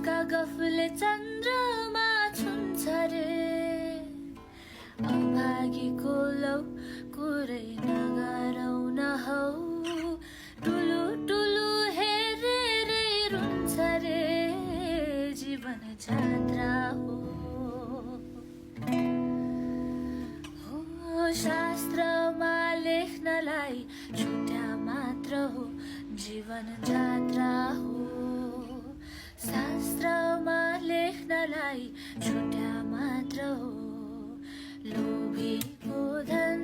का गफले चन्द्रमा छुन्छ रे अभागीको लौ कुरै नगरौ न हौ टुलु टुलु हेरेरै रुन्छ रे जीवन जात्रा हो शास्त्रमा लेख्नलाई छुट्या मात्र हो जीवन जात्रा हो शास्त्रमा लेख्नलाई छुट्या मात्र हो लोभीको धन